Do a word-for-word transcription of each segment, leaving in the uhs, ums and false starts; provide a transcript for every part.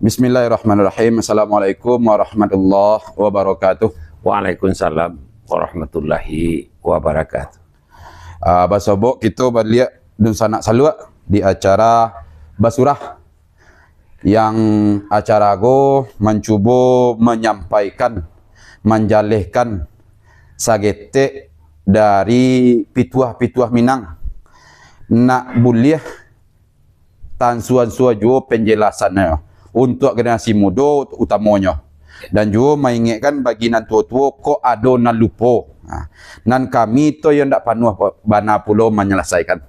Bismillahirrahmanirrahim. Assalamualaikum warahmatullahi wabarakatuh. Waalaikumsalam warahmatullahi wabarakatuh. Ah, basobok kito baliak dunsanak saluak di acara basurah, yang acara ko mancubo manyampaikan, manjalehkan saketek dari pituah-pituah Minang. Nak buliah tansua-ansua juo penjelasannyo untuak generasi mudo utamonyo. Dan juo maingekkan bagi nan tuo-tuo, kok ado nan lupo. Nah, nan kami tu yo ndak panuah bana pulo manyalasaikan.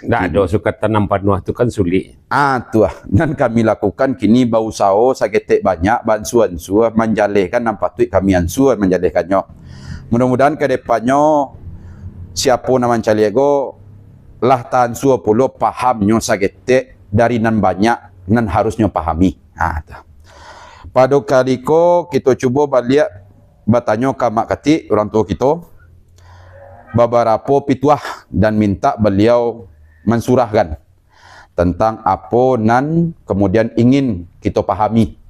Ndak ado sukatan nan panuah tu kan sulik. Ah, tu ah. Nan kami lakukan kini bausaho saketek banyak baansua-ansua manjalehkan nan patuik kami ansua manjalehkannyo. Mudah-mudahan ka depannyo siapo nan mancaliak ko lah taansua pulo pahamnyo saketek dari nan banyak nan harusnyo pahami. Ha, tu. Pado kali ko, kito cubo baliak batanyo ka Mak Katik, urang tuo kito, babarapo pituah dan mintak baliau mansurahkan tantang apo nan kamudian ingin kito pahami.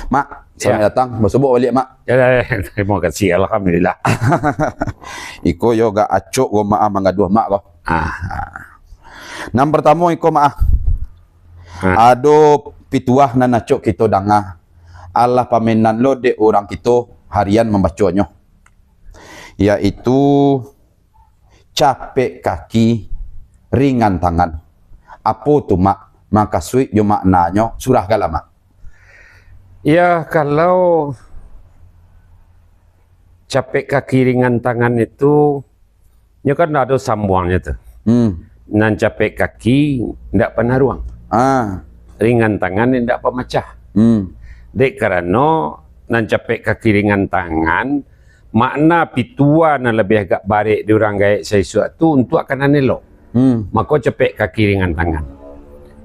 Mak, salamaik datang. Basobok baliak, Mak. Ya, ya, ya. Tarimo kasih. Alhamdulillah. Iko yo agak acok ko, Mak, ah, manggaduah Mak ko. Ah. Nan partamo iko, Mak, ah. Ah. Ado pituah nan acok kito danga. Alah pamenan lo dek urang kito harian mambaconyo. Yaitu capek kaki, ringan tangan. Apo tu, Mak, makasuik jo maknanyo? Surahkanlah, Mak. Ya, kalau capek kaki ringan tangan itu, nyo kan ado sambuangnyo tu. Hmm. Nan capek kaki ndak panaruang. Ah. Ringan tangan ndak pamacah. Hmm. Dek karano nan capek kaki ringan tangan, makna pituah nan labiah agak barek di urang gaek saisuak tu untuak ka nan elok. Hmm. Mako capek kaki ringan tangan.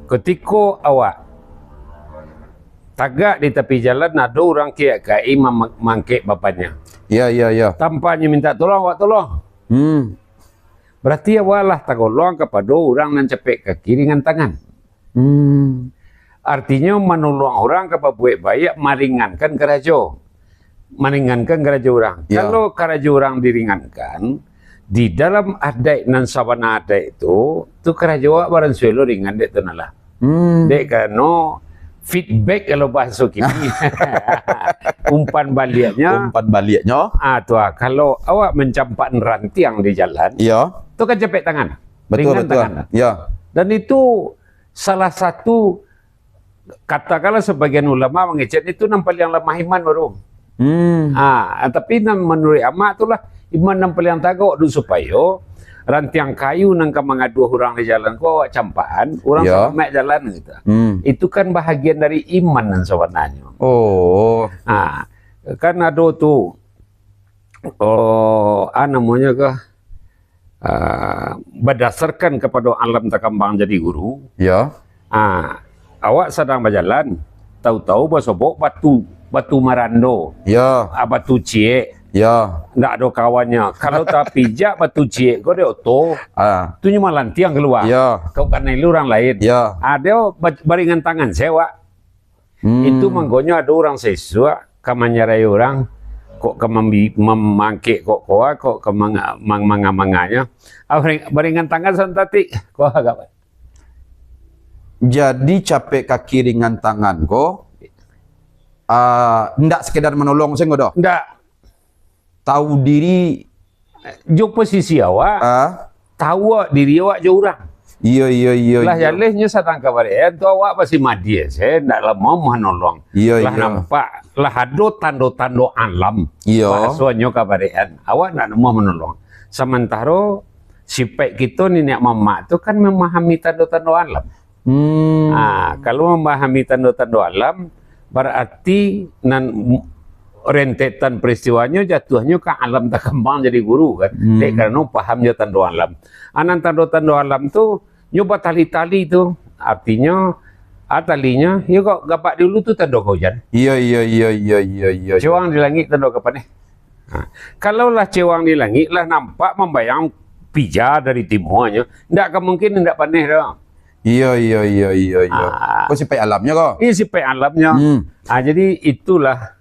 Kutiko awak tagak di tapi jalan, ado urang kiak-kiak mam-, mangkek bapannya. Ya, ya, ya. Tanpa nyo minta tolong, awak tolong. Hmm. Berarti awak lah tagolong kapado urang nan capek kaki ringan tangan. Hmm. Artinyo, manolong urang ka babuek baiak, maringankan karajo. Maringankan karajo urang. Ya. Kalau karajo urang diringankan, di dalam adaik nan sabana adaik tu, tu karajo awak baransua lo ringan dek tu nah lah. Hmm. Dek karano feedback kalau bahaso kini. Umpan baliaknyo. Umpan baliaknyo. Ah, tu ah, kalau awak mancampak rantiang di jalan, iya, tu kan capek tangan. Betul, ringan betul. Tangan. Ya. Dan itu salah satu, katakanlah, sebagian ulama mangecek itu nan paliang lamah iman baru. Hmm. Ah, tapi nan manuruik amak tu lah iman nan paliang tagak tu, supayo rantiang kayu nan ka mangaduah urang di jalan ko awak campakan, urang, ya, salamaik jalan gitu. Hmm. Itu kan bahagian dari iman nan sabananyo. Oh. Ah, kan ado tu, oh, ah, namonyo ko, ah, badasarkan kapado alam takambang jadi guru. Ya. Ah, awak sadang bajalan, tahu-tahu basobok batu, batu marando. Ya. Ah, batu ciek. Ya. Ndak ado kawannyo. Kalau tapijak batu ciek ko dek oto, ah, tu nyo malantiang kalua. Ya. Kok kanai lu urang lain. Ya. Ah, dia ba-, baringan tangan se awak. Hmm. Itu mangkonyo ado urang saisuak ka manyarai urang, kok ka mambi-, mam-, mangkek kok koa, kok ka manga-, mang-, manga-manganyo. Ah, baring-, baringan tangan santatik. Koa agak. Jadi, capek kaki ringan tangan ko, ah, ndak sekedar manolong sajo doh? Ndak. Tahu diri. Jo posisi awak, ah, tahu awak diri awak jo urang. Iyo, iyo, iyo, lah iyo. Jaleh nyo sadang kabarean tu awak basi madiah se, ndak lah mau manolong. Iyo, lah iyo. Nampak, lah ado tando-tando alam. Iyo. Bahasonyo kabarean, awak ndak mau manolong. Samantaro sipaik kito niniak mamak tu kan mamahami tando-tando alam. Hmm. Ah, kalau mamahami tando-tando alam, bararti nan rentetan peristiwanyo jatuahnyo ka alam takambang jadi guru, kan? Hmm. Dek karano paham jo tando alam. Ah, nan tando-tando alam tu, nyo batali-tali tu. Artinyo, ah, talinyo, yo kok gapak dulu tu tando ka ujan. Iyo, iyo, iyo, iyo, iyo, iyo. Cewang di langik tando ka paneh. Ha, kalau lah cewang di langik, lah nampak mambayang pija dari timuanyo, ndak ka mungkin indak paneh doh. Iyo, iyo, iyo, iyo, iyo. Ah. Ko sipaik alamnyo ko? Iyo, sipaik alamnyo. Hmm. Ah, jadi itulah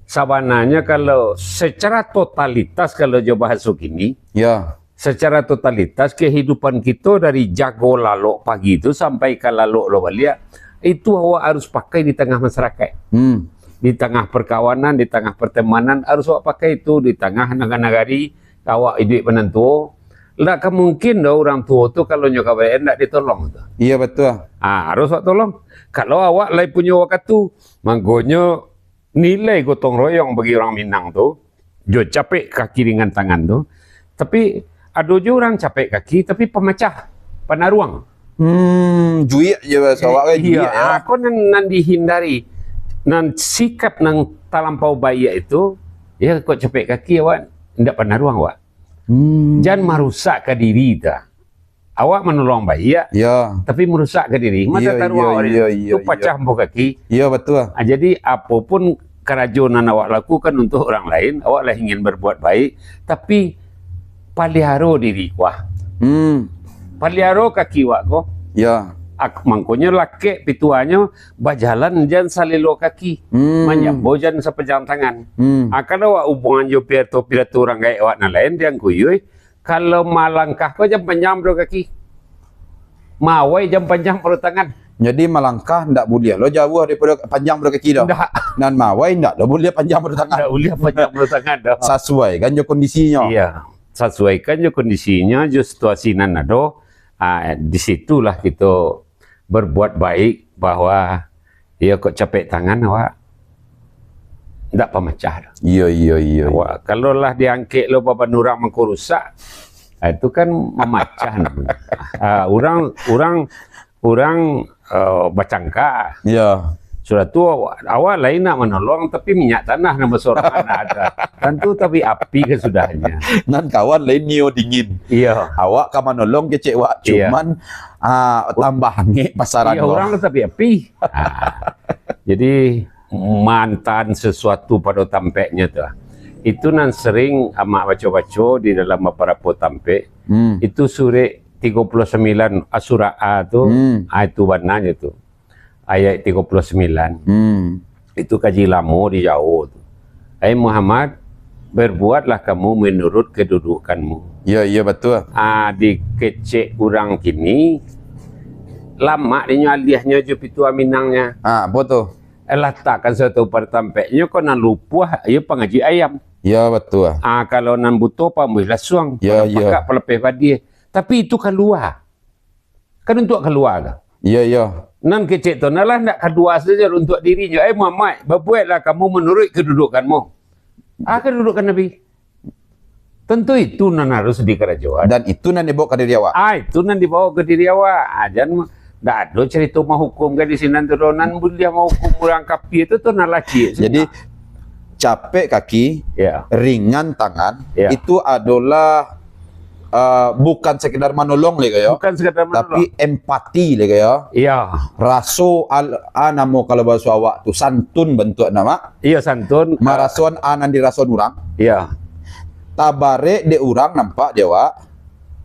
sabananyo kalau secara totalitas, kalau jo bahaso kini, ya, secara totalitas kehidupan kito dari jago lalok pagi tu sampai ka lalok lo baliak, itu awak harus pakai di tangah masyarakat. Hmm. Di tangah perkawanan, di tangah pertemanan, harus awak pakai itu di tangah naga-, nagari, awak iduik banan tuo. Ndak ka mungkin doh urang tuo tu kalau nyo ka baiak ndak ditolong tu. Iyo, batua. Ah, harus awak tolong. Kalau awak lai punyo wakatu, mangkonyo nilai gotong royong bagi urang Minang tu, jo capek kaki ringan tangan tu. Tapi, ado jo urang capek kaki, tapi pamacah, panaruang. Hmm, juik je bahaso awak kan, eh, juik, iyo, ya. Ah, ko nan, nan dihindari. Nan sikap nan talampau baiak itu, ya, kok capek kaki awak, ndak panaruang awak. Hmm. Jan marusak ka diri ta. Awak manolong baiak, ya, tapi marusak ka diri. Mata iyo, taruang iyo, awak iyo, iyo, tu iyo. Pacah ampuah kaki. Iyo, batua. Ah, jadi, apo pun karajo nan awak lakukan untuak urang lain, awak lah ingin berbuat baik, tapi paliharo diri kuah. Hmm. Paliharo kaki awak ko. Ya. Ak-, mangkonyo lakek pituahnyo, bajalan jan salelo kaki. Hmm. Manyambo jan sapanjang tangan. Hmm. Ah, kalau awak hubungan jo piato-piato urang gaek awak nan lain, diangkuyui, kalau malangkah ko jan panjang pado kaki. Mawai jan panjang pado tangan. Jadi malangkah ndak buliah lo jauah daripado panjang pado kaki doh. Ndak. Nan mawai ndak lo buliah panjang pado tangan. Ndak buliah panjang pado tangan doh. Sasuaikan jo kondisinyo. Iya, sasuaikan jo kondisinyo, jo situasi nan ado. Ah, di situlah kito berbuat baik bahwa, iyo, kok capek tangan awak, ndak pamacah doh. Iyo, iyo, iyo, iyo. Awak, kalau lah diangkek lo baban urang mangko rusak, ah, itu kan mamacah namanya. Ah, urang, urang, urang, eh, bacangka. Iyo. Sudah tu, awak, awak lain nak manolong, tapi minyak tanah nan basorang anak ada. Tantu tapi api ka sudahnya. Nan kawan lain nio dingin. Iyo. Awak ka manolong kecek wak, iyo, cuman, ah, tambah angek pasaran. Iyo, ko. Urang tapi api. Ah. Jadi, mantan sesuatu pado tampeknyo tu. Itu nan sering amak baco-baco di dalam babarapo tampek. Hmm. Itu surek tigo puluh sambilan, ah, surek A tu, hmm, ah, itu bananyo tu. Ayat tigo puluh sambilan. Hmm. Itu kaji lamo di Jawo tu. "Ai Muhammad, berbuatlah kamu menurut kedudukanmu." Iyo, iyo, batua. Ah, dikecek urang kini, lamak dinyo aliahnyo jo pitua Minangnyo. Ah, apo tu? Eh, latakkan satu pado tampeknyo, ko nan lupuah, iyo pangajuik ayam. Iyo, batua. Ah, kalau nan buto, pambuih lasuang. Iyo, iyo. Pakak palapeh badiah. Tapi itu kalua. Kan untuak kalua tu. Iyo, iyo. Nan kecek tu, nah lah ndak kalua sajo untuak dirinyo. "Eh, Muhammad, babueklah kamu manuruik kadudukanmu." Ah, kadudukan Nabi. Tantu itu nan harus dikarajoan. Dan itu nan dibawa ka diri awak. Ah, itu nan dibawa ka diri awak. Ah, jan, ndak ado carito mahukum ka di sinan tu doh. Nan buliah mahukum urang kapia tu, tu nan lacik. Jadi, capek kaki, ya, ringan tangan, ya, itu adolah, eh, bukan sekedar manolong lai ko yo. Bukan sekedar manolong. Tapi empati lai ko yo. Iya. Raso al-, ah, namo kalau bahaso awak tu, santun bantuak namo. Iya, santun. Marasoan a nan dirasoan urang. Iya. Tabarek dek urang nampak di awak,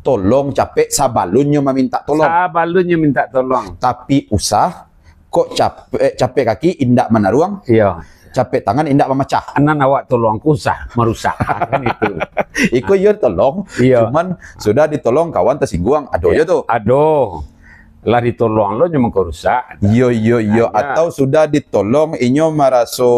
tolong capek sabalunnyo mamintak tolong. Sabalunnyo mintak tolong. Tapi usah, kok capek, capek kaki indak manaruang. Iya. Capek tangan indak mamacah. Nan awak tolong ko usah marusak. Kan itu. Iko iyo tolong, iya, cuman sudah ditolong kawan tasingguang. Ado, iya, jo tu. Ado. Lah ditolong lo nyo mangko rusak. Iyo, iyo, iyo. Hanya atau sudah ditolong, inyo maraso,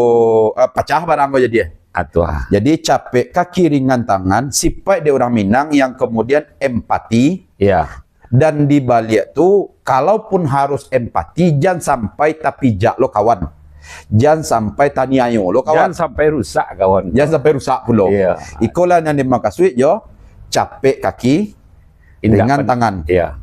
eh, pacah barang ko jadi, eh? Atuah. Jadi, capek kaki ringan tangan, sipaik dek urang Minang yang kemudian empati. Iya. Dan di baliak tu, kalaupun harus empati, jan sampai tapijak lo kawan. Jan sampai taniayo lo kawan. Jan sampai rusak kawan. Jan sampai rusak pulo. Iya. Ikolah yang dimakasuik jo capek kaki, indak ringan pan-, tangan. Iya.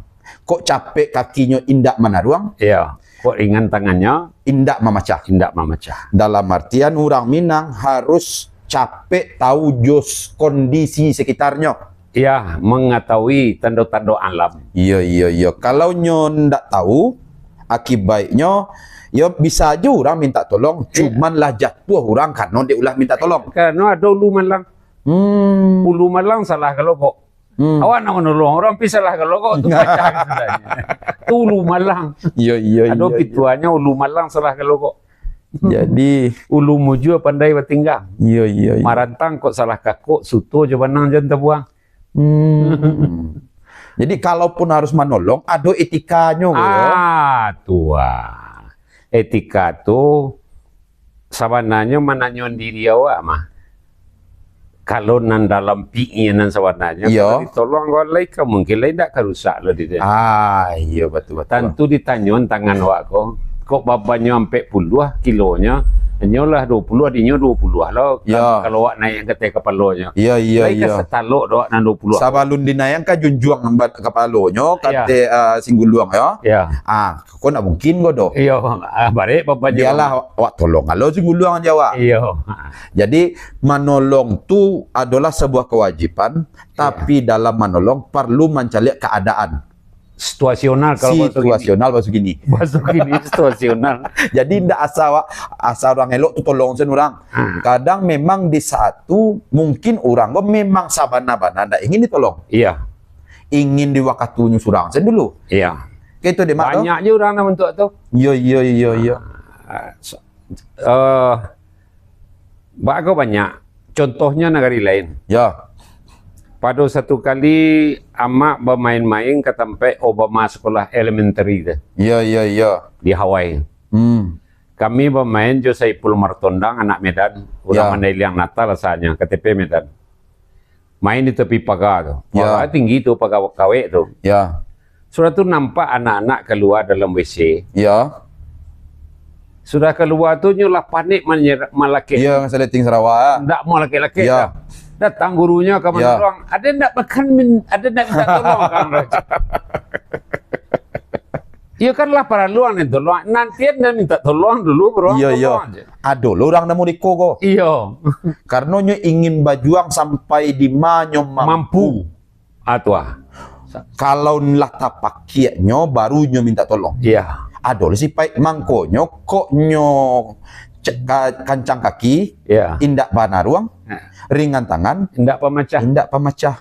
Kok capek kakinyo indak manaruang? Iya. Kok ringan tangannyo? Indak mamacah. Indak mamacah. Dalam artian urang Minang harus capek tahu jos kondisi sekitarnyo. Iya, mengetahui tando-tando alam. Iyo, iyo, iyo. Kalau nyo ndak tahu, akibaiknyo, yo bisa ajo urang minta tolong, iya, cuman lah jatuah urang karano dek ulah minta tolong. Karano ado ulu malang. Hmm. Ulu malang salah kalobok. Hmm. Awak nak manolong urang, pi salah kalokok tu pacah sudahnyo. Tu ulu malang. Iyo, iyo, Ado iyo, iyo. pituahnyo, ulu malang salah kalokok. Jadi, Ulu mujua pandai batinggang. Iyo, iyo, iyo. Marantang kok salah kakok, suto jo banang jan tabuang. Hmm. Jadi, kalaupun harus manolong, ado etikanyo, yo? Ah, tu ah. Etika tu sabananyo mananyo diri awak mah. Kalau nan dalam pikir nan sabananyo, Iyo. kalau ditolong kau lai ka mungkin lai ndak ka rusak lo di dia. Ah, iyo, batua, batua. Tantu ditanyo tangan awak ko. Kok babannyo ampek puluah kilonyo, inyo lah duo puluah, dinyo duo puluah lo. Iyo. Kalau awak naiak ka ateh kapalonyo. Iyo, iyo, Lai ka iyo. satalok do awak nan duo puluah. Sabalun dinaiak ka junjuang ba-, kapalonyo, ka Iyo. ateh, ah, singguluang, yo. Iyo. Ah, ko ndak mungkin ko do. Iyo, ah, barek babannyo. Bialah awak tolong, kalau singguluang jo awak. Iyo. Jadi, manolong tu adolah sabuah kewajiban, Iyo. tapi dalam manolong parlu mancaliak keadaan. Situasional kalau bahasa kini. Situasional bahasa kini. Bahasa kini situasional. Jadi, ndak asa awak, asa urang elok tu tolong sen urang. Ha. Kadang memang di saat tu, mungkin urang ko memang sabana-bana ndak ingin ditolong. Iya. Ingin di wakatunyo surang sen dulu. Iya. Kayak itu deh, Mak, tu. Banyak je urang nan bantuak tu. Iyo, iyo, iyo, iyo. Ah, so-, eh, bak ko banyak. Contohnya nagari lain. Ya. Pado satu kali, amak bamain-main ka tampek Obama Sekolah Elementary tu. Ya, ya, ya. Di Hawaii. Hmm. Kami bamain jo Saipul Martondang, anak Medan, urang Ya. Mandai Liang Natal asalnyo, K T P Medan. Main di tepi paga tu. Ya. Paga tinggi tu, paga kawek tu. Ya. Sudah tu nampak anak-anak kalua dalam W C. Ya. Sudah kalua tu, nyo lah panik manyer-, malakek. Ya, saleting Sarawak. Ndak mau lakek-lakek Ya. dah. Datang gurunyo ka Ya. manolong. Ade ndak makan, min-, ade ndak minta tolong, Kang Raj? Iyo kan lah paralu ang tolong. Nanti anda minta tolong dulu, bro. Iyo, iyo. Tolong aja. Ado lo urang namo Riko ko. Iyo. Karano nyo ingin bajuang sampai di ma nyo mampu. Mampu. Ah, tu ah. Kalau lah tapakiaknyo, baru nyo minta tolong. Iya. Ado lah sipaik mangkonyo, kok nyo ce-, ka-, kancang kaki, Iya. indak banaruang, Nah. ringan tangan, Indak pamacah. indak pamacah.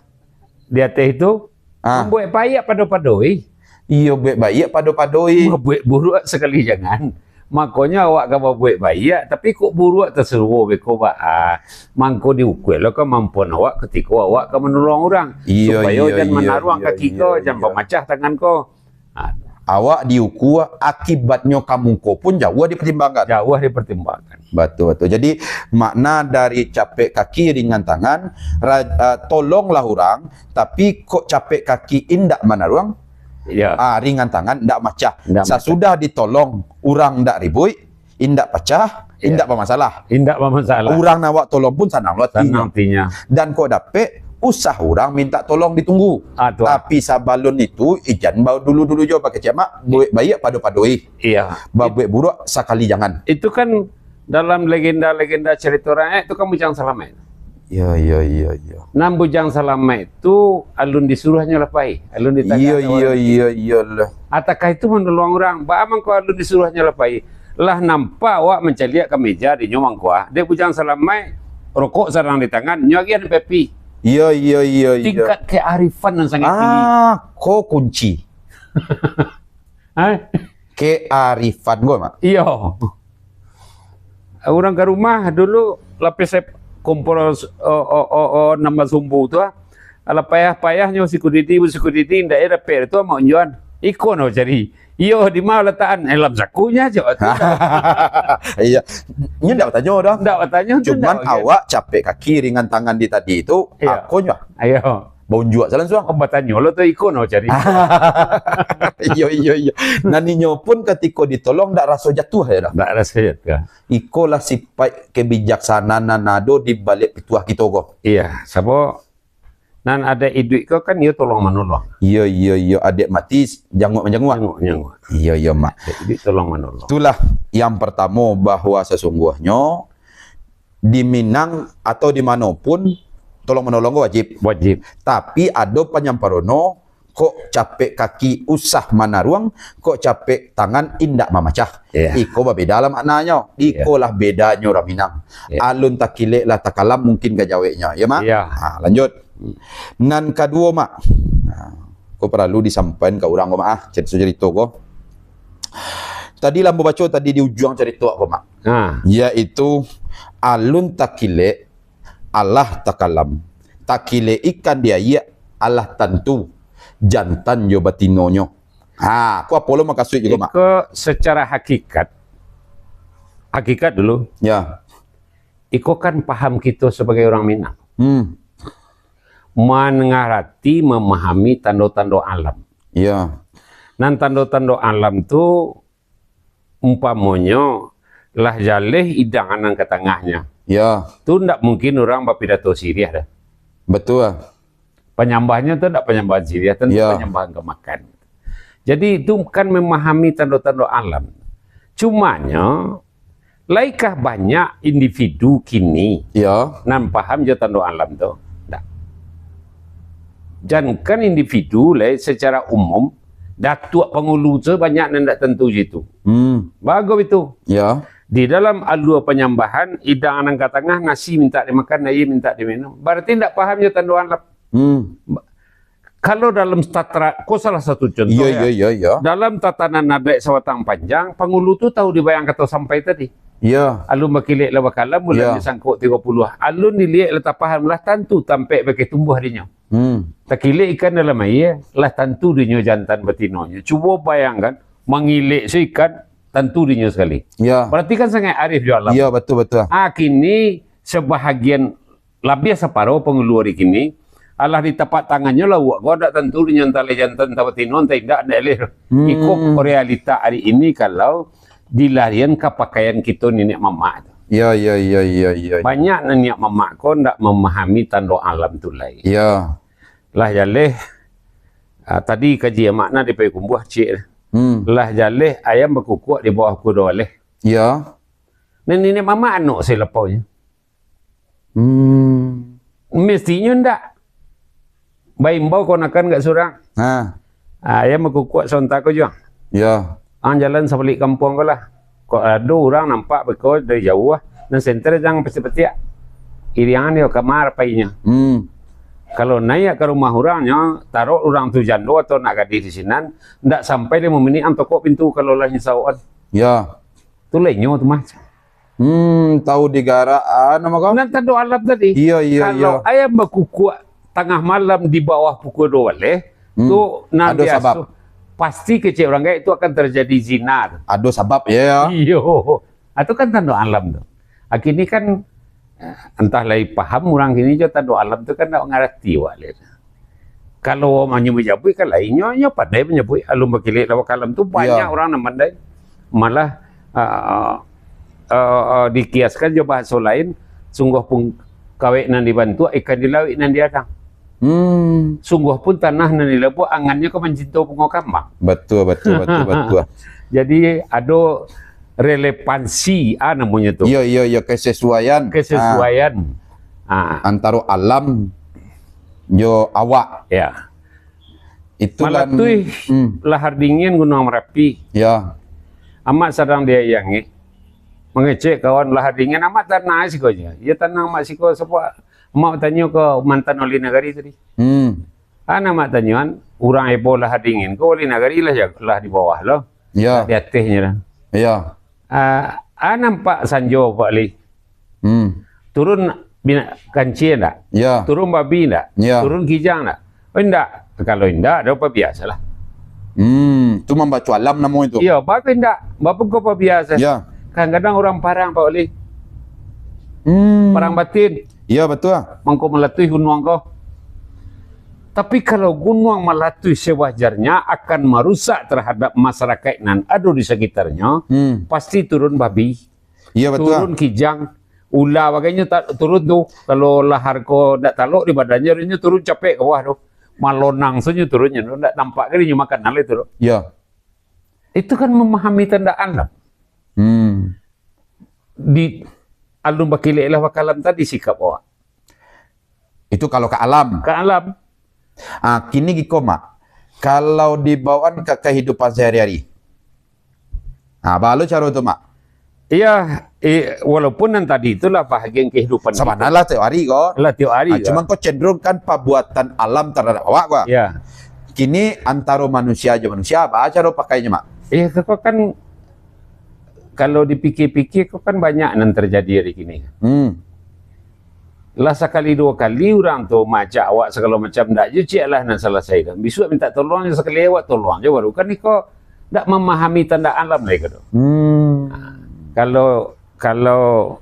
Di ateh itu, Ah. mambuek baiak pado-padoi. Iyo, buek baiak pado-padoi. Mambuek buruak sakali jangan. Makonyo awak ka babuek baiak, tapi kok buruak tasuruah beko baa. Mangko diukua lo kamampuan awak katiko awak ka manolong urang. Iyo, Supayo iyo, jan iyo, manaruang iyo, kaki iyo, ko, jan iyo. pamacah tangan ko. Ah. Awak diukua, akibatnyo ka muko pun jauah dipertimbangkan. Jauah dipertimbangkan. Batua, batua. Jadi, makna dari capek kaki ringan tangan, ra-, ah, tolonglah urang, tapi kok capek kaki indak manaruang, Ya. ah, ringan tangan indak macah. Indak macah. Sasudah ditolong, urang indak ribuik, indak pacah, Iya. indak bamasalah. Indak bamasalah. Urang nan awak tolong pun sanang lo atinyo. Sanang atinyo. Dan kok dapek, usah urang minta tolong ditunggu. Ah, tu ah. Tapi sabalun itu, ijan ba-, dulu-dulu jo bakecek mak, buek baiak pado-padoi. Iya. Babuek buruak sakali jangan. Itu kan dalam legenda-legenda carito rakyat tu kan Bujang Salamaik. Iyo, iyo, iyo, iyo. Nan Bujang Salamaik tu alun disuruahnyo lah pai, alun ditagah Iyo, ka iyo, urang. iyo, iyo lah. Atakah itu manolong urang? Baa mangko alun disuruahnyo lah pai? Lah nampak awak mancaliak ka meja dinyo mangko ah. Dek Bujang Salamaik, rokok sadang di tangan, nyo agiah di pipi. Iyo, iyo, iyo, iyo. Tingkat kearifan nan sangat tinggi. Ah, ko kunci. Hah? Kearifan ko, Mak. Iyo. Urang ka rumah dulu, lapeh sep-, kompor, o, o, o, o, nan basumbu tu, ah. Alah payah-payahnyo siku didi, siku didi, ndak dapek tu, amak unjuan. Iko no cari. Iyo, di ma latakan? Eh, dalam sakunyo ajo. Iyo. Nyo ndak batanyo doh. Ndak batanyo tu. Cuman ndak bagian. Awak capek kaki ringan tangan di tadi tu, Iyo. Akonyo. Iyo. Baunjuak salansuang. Oh, batanyo lo tu iko no cari. Iyo, iyo, iyo. Nan inyo pun katiko ditolong ndak raso jatuah yo doh. Ndak raso jatuah. Iko lah sipaik kebijaksanaan nan ado di baliak pituah kito ko. Iya, sabo nan ado iduik ko kan iyo tolong manolong. Iyo, iyo, iyo. Adek mati, janguak manjanguak. Janguak manjanguak. Iyo, iyo, Mak. Adek iduik tolong manolong. Itulah yang pertamo, bahwa sesungguhnyo di Minang atau di mano pun, tolong manolong ko wajib. Wajib. Tapi ado panyamparono, kok capek kaki usah manaruang, kok capek tangan indak mamacah. Iya. Iko babeda lah maknanyo. Iya. Iko lah bedanyo urang Minang. Iya. Alun takilek lah takalam mungkin ka jaweknyo. Ya, Mak? Iya. Ha, lanjut. Nan kaduo, Mak. Nah, ko paralu disampaikan ka urang ko, Mak, ah, carito-carito ko. Tadi lah ambo baco tadi di ujuang carito ko, Mak. Ha. Yaitu, alun takilek, alah takalam. Takilek ikan di aia, alah tantu jantan jo batinonyo. Ha, ko apo lo makasuik juo, Mak? Iko secara hakikat, hakikat dulu. Ya. Iko kan paham kito sabagai urang Minang. Hmm. Mangarati, mamahami tando-tando alam. Ya. Nan tando-tando alam tu, umpamonyo, lah jaleh idangan nan ka tangahnyo. Ya. Tu ndak mungkin urang bapidato siriah doh. Betul. Panyambahnyo tu ndak panyambahan siriah, tentu Ya. panyambahan ka makan. Jadi, itu kan memahami tando-tando alam. Cumanyo, laikah banyak individu kini Ya. nan paham jo tando alam tu? Ndak. Jankan individu lai, secara umum, datuak pangulu tu banyak nan ndak tantu jo itu. Hmm. Bagus itu. Ya. Di dalam alua panyambahan, idangan nan ka tangah, nasi mintak dimakan, aia mintak diminum. Bararti ndak paham jo tando alam. Hmm. Ba-, kalau dalam tatra, ko salah satu contoh, Iya, ya. iya, iya, iya. Dalam tatanan adaik sabatang panjang, pangulu tu tahu di bayang kato sampai tadi. Iya. Alun bakilek lah bakalam, bulan Iya. disangkok tigo puluah. Alun diliek lah tapaham lah tantu tampek bakeh tumbuah dinyo. Hmm. Takilek ikan dalam aia, lah tantu dinyo jantan batinonyo. Cubo bayangkan, mangilek se ikan, tantu dinyo sakali. Iya. Berarti kan sangat arif jo alam. Iya, betul, betul. Ah, kini sebahagian labiah saparo pangulu ari kini, alah di tapak tangannyo lauak ko, ndak tantu dinyo antah lai jantan, antah batino, antah indak, ndak eleh. Hmm. Iko realita ari ini kalau dilarian ka pakaian kito niniak mamak tu. Ya, ya, ya, ya, ya, ya. Banyak niniak mamak ko ndak mamahami tando alam tu lai. Ya. Lah jaleh, ah, tadi kaji amak nah di Payakumbuah, cik. Hmm. Lah jaleh ayam bakukuak di bawah pukua duo baleh. Ya. Nan niniak mamak anok se lapaunyo. Hmm. Mestinyo ndak. Baimbau konakan gak surang. Ha. Ah, ayam bakukuak sontak ko juo. Ya. Ang jalan sabalik kampuang ko lah. Kok ado urang nampak beko dari jauah, nan senter jan patiak-patiak. Iriangan yo kamar painyo. Hmm. Kalau naiak ka rumah urang nyo, tarok urang tu jando atau anak gadih di sinan, ndak sampai limo minik ang tokok pintu kalau lah nyo saokan. Ya. Tu lah inyo tu mah. Hmm, tahu digarak, ah, nama kau? Nan tando alam tadi. Iya, iya, Kalau iya. ayam bakukuak tangah malam di bawah pukua duo baleh, Hmm, tu nan ado biaso, sabab. pasti kecek urang gaek tu akan terjadi zina tu. Ado sabab, ya, ya. Iyo. Ah, tu kan tando alam tu. Ah, kini kan, eh, antah lai paham urang kini jo tando alam tu kan ndak mangarati awak lai. Kalau manyo manyabuik kan lain, nyo, nyo pandai manyabuik, alun bakilek lawa kalam tu banyak Ya. urang nan pandai. Malah, ah, ah, ah, dikiaskan jo bahaso lain, sungguah pun kawek nan dibantuak, ikan di lauik nan diadang. Hmm. Sungguah pun tanah nan dilabuak, angannyo ka mancinto bungo kambang. Betul, betul, betul, betul. Jadi, ado relevansi, ah, namonyo tu. Iya, iya, iya, kesesuaian. Kesesuaian. Ah. Ah. Antaro alam jo awak. Ya. Itulah, Malatuih hmm. lahar dingin Gunuang Marapi. Ya. Amak sadang di aia angek. Mangecek kawan lahar dingin, amak tanang siko je. Ya tanang amak siko, sabab amak tanyo ka mantan wali nagari tadi. Hmm. Kan amak tanyoan, urang heboh lahar dingin ko wali nagari lah ja-, lah di bawah lo. Ya. Di atehnyo lah. Ya. Ah, ah, nampak sanjo, Pak Li. Hmm. Turun bina-, kancil ndak? Ya. Turun babi ndak? Ya. Turun kijang ndak? Oh, indak. Kalau indak, ado pabiaso lah. Hmm, tu mambaco alam namo itu. Iya, baa indak? Baa ko pabiaso? Ya. Kadang-kadang urang parang, Pak Wali. Hmm. Parang batin. Iya, betul. Mangko malatuih gunuang ko. Tapi kalau gunuang malatuih sewajarnya akan marusak terhadap masyarakat nan ado di sekitarnyo, Hmm. pasti turun babi. Iya, betul. Turun kijang, ula bagai nyo ta-, turun tu. Kalau lahar ko ndak talok di badannyo, nyo turun capek ka bawah tu. Malonang se nyo turun nyo, ndak nampak ka dinyo makan alai tu. Iya. Itu kan memahami tanda alam. Hmm. Di alun bakilek lah bakalam tadi sikap awak. Itu kalau ka alam. Ka alam. Ah, kini giko, Mak. Kalau dibawaan ka kahidupan sehari-hari. Ah, baa lo caro tu, Mak? Iya, eh, walaupun nan tadi itulah bahagian kehidupan kita. Sabananyo lah tiok hari ko. Lah tiok hari ko. Cuman ko cenderung kan pabuatan alam tarhadap awak ko. Iya. Kini antaro manusia jo manusia, baa caro pakainyo, Mak? Iya, ko kan, kalau dipikir-pikir, ko kan banyak nan terjadi hari kini. Hmm. Lah sakali duo kali urang tu maajak awak sagalo macam, ndak jo ciek lah nan salasai tu. Bisuak minta tolong jo sakali, awak tolong jo baru. Kan iko ndak mamahami tanda alam lai ko tu. Hmm. Ha, kalau, kalau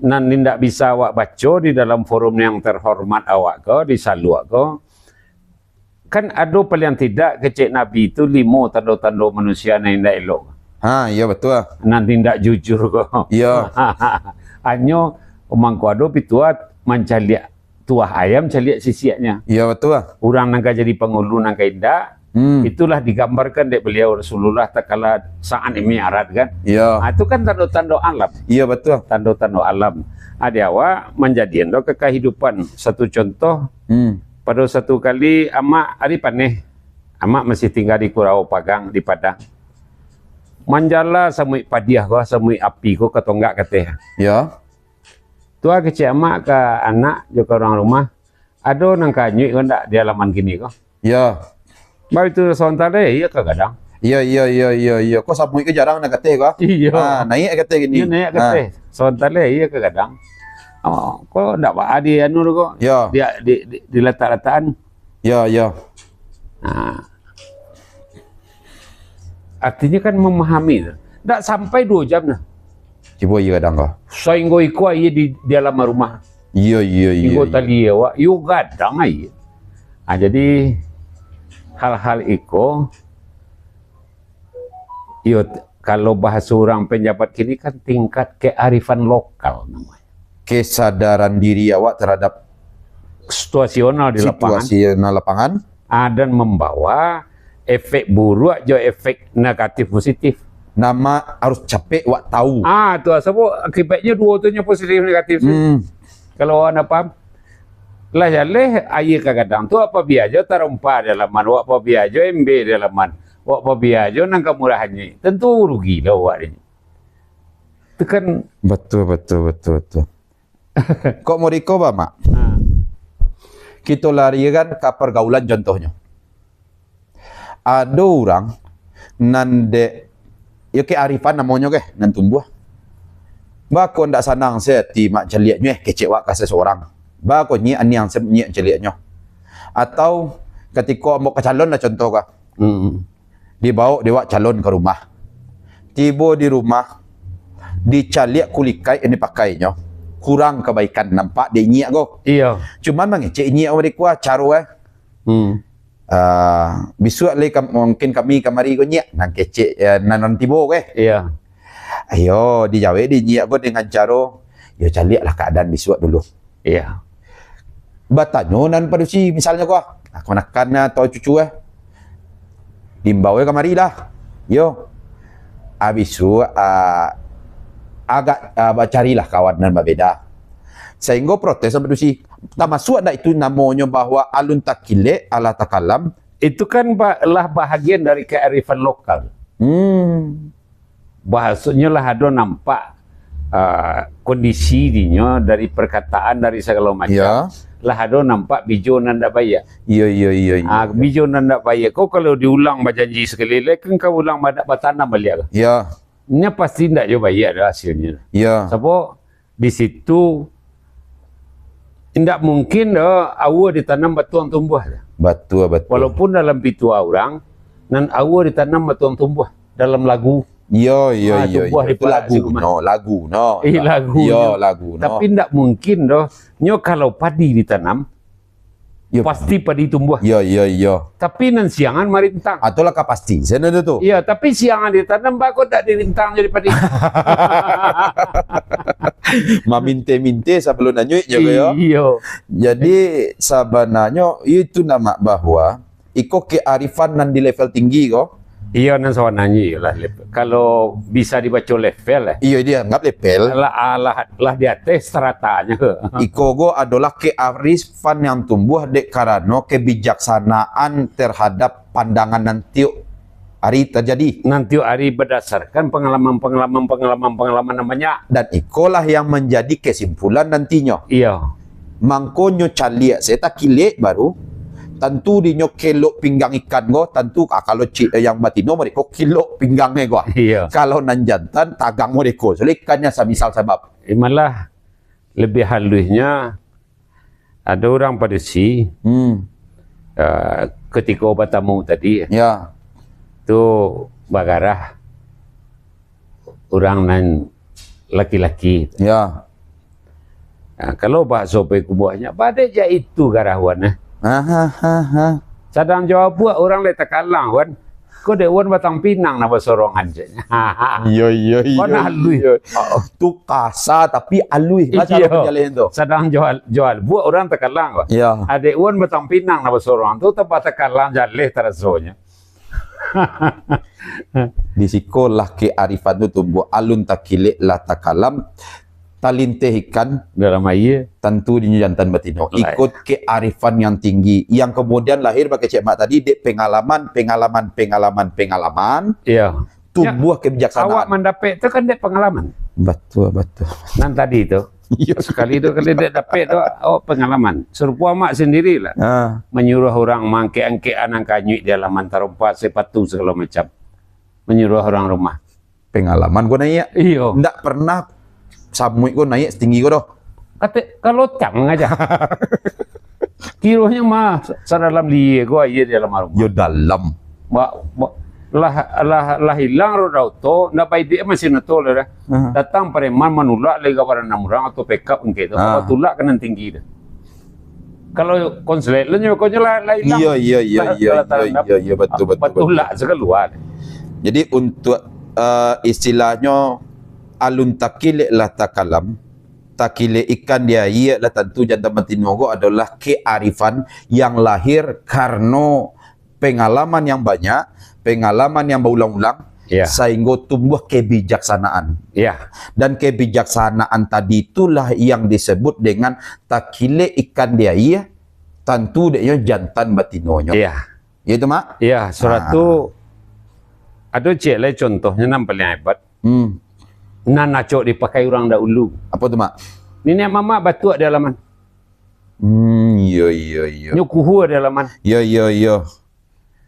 nan indak bisa awak baco di dalam forum yang terhormat awak ko, di Saluak ko, kan ado paliang tidak kecek Nabi tu limo tando-tando manusia nan indak elok. Ha, iyo, batua. Nan indak jujur ko. Iyo. Hanyo mangko ado pituah mancaliak tuah ayam, caliak sisiaknyo. Iyo, batua. Urang nan ka jadi pangulu, nan ka indak, hmm, itulah digambarkan dek beliau Rasulullah tatkala saat mi'raj kan. Iyo. Ha, itu kan tando-tando alam. Iyo, batua. Tando-tando alam. Adi awak manjadian do ka kahidupan. Satu contoh, hmm. Pado satu kali, amak ari paneh, amak masih tingga di Kurawa Pagang, di Padang. Manjala samuik padiah ko, samuik api ko, ka tonggak kateh. Ya. Tuah kecek amak ka anak jo ka urang rumah, ado nan ka anyuik ko ndak di alaman kini ko? Ya. Baitu sonta deh, iyo ka gadang. Iyo, iyo, iyo, iyo, iyo. Ko samuik ko jarang nak kateh ko? Iyo. Ha, naiak kateh kini. Iyo, naiak kateh. Ha. Sonta deh, iyo ka gadang. Oh, ko ndak baa di anu tu ko? Ya. Di, di, di, dilatak-latakan. Ya, ya. Ha. Artinyo kan mamahami tu. Ndak sampai duo jam nah. Tibo iyo gadang ko. Sainggo iko aia di, di alaman rumah. Iyo, iyo, iyo. Hinggo tali awak, iyo gadang aia. Ha, jadi hal-hal iko, iyo, t-, kalau bahaso urang penjabat kini kan tingkat kearifan lokal namonyo. Kesadaran diri awak terhadap situasional di lapangan. Situasional lapangan. Ah, dan mambawa efek buruak jo efek negatif positif. Nama harus capek wak tahu. Ah, tu sabab akibatnyo duo tu nyo positif negatif tu. Hmm. Kalau awak ndak paham, lah jaleh aia ka gadang tu, wak pabia jo tarompa di alaman, wak pabia jo ember di alaman, wak pabia jo nan ka murah anyuik, tentu rugi lah awak ni. Tu kan. Betul, betul, betul, betul. Kok model iko, Mak? Ha. Kito larikan ka pergaulan, contohnyo. Ado urang nan dek, yo, kearifan namonyo, keh, nan tumbuah. Baa kok ndak sanang se ati mak caliaknyo, eh, kecek wak ka seseorang. Baa kok nyiak aniang se nyiak caliaknyo. Atau katiko ambo ka calon lah, contoh ka. Hmm. Dibaok dek wak calon ka rumah. Tibo di rumah, dicaliak kulikaik yang dipakainyo, kurang kabaikan nampak dek inyiak ko. Iyo. Cuman mangecek inyiak ko, dek kuah caro, eh. Hmm. Ah, bisuak lai kam-, mungkin kami kamari ko, nyiak, nan kecek, eh, nan, nan tibo ko, eh. Iyo. Ayo, dijawek dek inyiak ko dengan caro, yo, caliaklah keadaan bisuak dulu. Iyo. Batanyo nan padusi, misalnyo ko, ah, kamanakan atau cucu, eh. Diimbau, eh, kamari lah. Yo. Abih tu, ah, agak, ah, bacarilah kawan nan babeda. Sahinggo protes nan padusi. Tamasuak ndak itu namonyo bahwa alun takilek, alah takalam? Itu kan ba-, lah bahagian dari kearifan lokal. Hmm. Bahasonyo lah ado nampak, ah, kondisi dinyo dari perkataan, dari sagalo macam. Ya. Lah ado nampak bijo nan ndak baiak. Iyo, iyo, iyo, iyo. Ah, bijo nan ndak baiak ko kalau diulang bajanji sakali lai, kan ka ulang ba-, batanam baliak ko. Ya. Nyo pasti ndak jo baiak doh hasilnyo. Ya. Sabab di situ indak mungkin doh aua ditanam batuang tumbuah. Batua, batua. Walaupun dalam pituah urang, nan aua ditanam batuang tumbuah dalam lagu. Iyo, iyo, ah, iyo, tumbuah iyo. Di parak lagu, no, lagu, no. Eh, lagu, iyo, nyo. Lagu, no. Tapi ndak mungkin doh, nyo kalau padi ditanam, Yo. Pasti padi tumbuah. Iyo, iyo, iyo. Tapi nan siangan marintang. Atau lah ka pasti, sana tu tu. Iyo, tapi siangan ditanam, baa kok dak dirintang jadi padi. Maminte-minte sabalun anyuik je, yo. Iyo. Jadi, sabananyo itu namo bahwa iko kearifan nan di level tinggi ko, Iyo, nan sabananyo iyolah, lep-, kalau bisa dibaco level, eh. Iyo, dianggap level. Lah, ah, lah, lah di ateh stratanyo. Iko go adolah kearifan yang tumbuah dek karano kebijaksanaan terhadap pandangan nan tiok. Ari tajadi. Nan tiok ari badasarkan pangalaman, pangalaman, pangalaman, pangalaman nan banyak. Dan ikolah yang manjadi kesimpulan nantinyo. Iyo. Mangkonyo caliak se takilek baru, tantu dinyo kelok pinggang ikan ko, tantu, ah, kalau ci-, yang batino mereka kilok pinggang e ko. Iyo. Kalau nan jantan tagang mereka, soalnya ikannya samisal sabab. Eh, malah lebih halusnya, ada urang padusi, Hmm. ah, katiko batamu tadi, Ya. tu bagarah urang nan laki-laki. Ya. Ah, kalau bahaso paikubuahnyo, badek ja itu garah wan, eh. Ha, ha, ha, ha. Sadang jo abuak urang lai takalang wan. Ko dek wan batang pinang nan basorongan, ceknyo. Iyo, iyo, iyo, Panah lui. iyo. Tu kasa tapi aluih. Baca Iyo. Apa jaleh tu? Sadang jo, jo abuak urang takalang, Pak. Iyo. Adek wan batang pinang nan basorongan tu, tambah takalang jaleh tarasonyo. Di sikolah kearifan tu tumbuah, alun takilek lah takalam, talinteh ikan Dalam aia. tantu dinyo jantan batino. Lai. Ikut kearifan yang tinggi, yang kemudian lahir bakecek mak tadi, dek pengalaman, pengalaman, pengalaman, pengalaman, Iya. tumbuah Awak kebijaksanaan. mandapek tu kan dek pengalaman. Batua, batua. Nan tadi tu. Iyo. Sakali tu, kali dek dapek tu, awak pengalaman. Sarupo amak sendirilah. Ah. Manyuruah urang mangkek-angkek anang kanyuik di alaman tarompa, sepatu sagalo macam. Manyuruah urang rumah. Pengalaman ko naiak. Iyo. Ndak pernah samuik ko naiak satinggi ko doh. Katek, kalau cang aja. Kironyo mah sadalam lie ko aia di dalam rumah. Yo dalam. Ba-, ba-, lah, lah, lah ilang roda oto, ndak baiduik masin oto lah dah. Aha. Datang pareman manulak lai ka barandam urang atau pekap engke tu. Ah. Tulak ka nan tinggi tu. Kalau konslet lah nyo, konyo lah, lah ilang. Iyo, iyo, iyo, Lah, iyo, lah iyo, tarandam. iyo, iyo, batua, batua, Batulak batua. sakalua. Jadi, untuk, eh, istilahnyo, alun takilek lah takalam, takilek ikan di aia lah tantu jantan batino ko adolah kearifan yang lahir karano pengalaman yang banyak, pengalaman yang baulang-ulang, Ya. sahinggo tumbuah kebijaksanaan. Ya. Dan kebijaksanaan tadi itulah yang disebut dengan takilek ikan di aia, tantu deknyo jantan batinonyo. Ya. Ya itu, Mak? Ya, surat Ah. tu ado ciek lai contohnyo nan paling hebat. Hmm. Nan acok dipakai urang dahulu. Apo tu, Mak? Niniak mamak batuak di alaman. Hmm, iyo, iyo, iyo. Nyo kuhua di alaman. Iyo, iyo, iyo.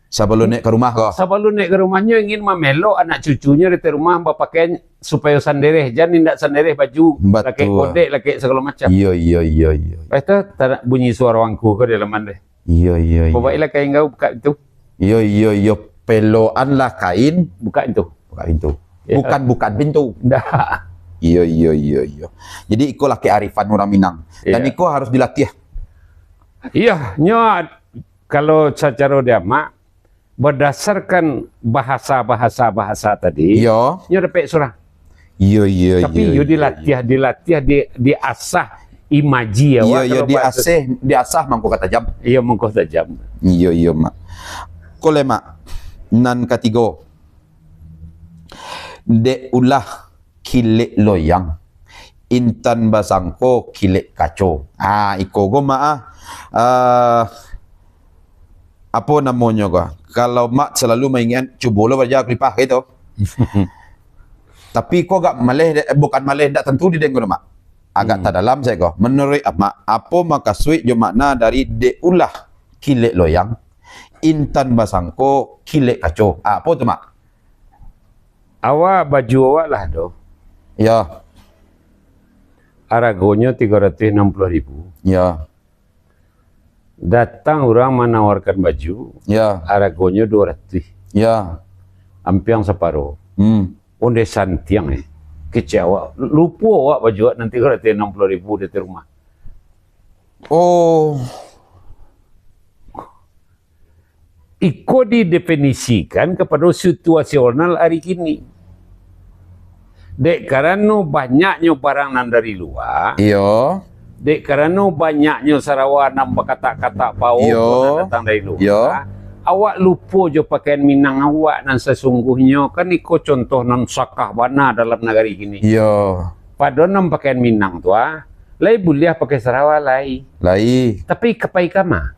Sabalun naik ka rumah ko. Sabalun naik ka rumahnyo ingin mamelok anak cucunyo di rumah bapakaian supayo sandereh, jan indak sandereh baju, Batua. lakek kodek, lakek sagalo macam. Iyo, iyo, iyo, iyo. Lepas tu, tara-, bunyi suaro angku ko di alaman deh. Iyo, iyo, iyo. Babaiklah kain kau buka pintu. Iyo, iyo, iyo. Peloanlah kain. Buka pintu. Buka pintu. Iyo. Bukan bukan pintu. Dah. Iyo, iyo, iyo, iyo. Jadi, ikolah kearifan urang Minang. Dan Iyo. iko harus dilatih. Iyo, nyo ad-, kalau sacaro di amak, badasarkan bahasa-bahasa-bahasa tadi, Iyo. nyo dapek surang. Iyo, iyo, Tapi iyo, yo iyo, dilatih, iyo. dilatih, di, diasah imaji Iyo, awak iyo, kalau bahasa diasah, diasah mangko ka tajam. Iyo, mangko tajam. Iyo, iyo, Mak. Ko lai, Mak, nan katigo. Dek ulah kilek loyang, intan basangko kilek kaco. Ah, iko ko, Mak, ah. Ah, apo namonyo ko? Kalau Mak salalu maingat, cubo lo baraja kulipah, gitu. Tapi ko agak maleh, bukan maleh, ndak tantu dideng ko, Mak. Agak Hmm. tadalam sajo ko. Manuruik Amak, apo makasuik jo makna dari dek ulah kilek loyang, intan basangko kilek kaco? Ah, apo tu, Mak? Awak baju awak lah tu. Ya. Aragonyo tigo ratuih anam puluah ribu. Ya. Datang urang manawarkan baju, Ya. aragonyo duo ratuih. Ya. Ampiang saparo. Hmm. Ondeh santiang, eh. Kecek awak. Lupo awak baju awak nan tigo ratuih anam puluah ribu di rumah. Oh. Iko didefinisikan kapado situasional ari kini. Dek karano banyaknyo barang nan dari lua, Iyo. dek karano banyaknyo sarawa nan bakatak-katak pawo Iyo. nan datang dari lua, Iyo. awak lupo jo pakaian Minang awak nan sasungguahnyo. Kan iko contoh nan sakah bana dalam nagari kini. Iyo. Pado nan pakaian Minang tu, ah, lai buliah pakai sarawa lai. Lai. Tapi ka pai kama?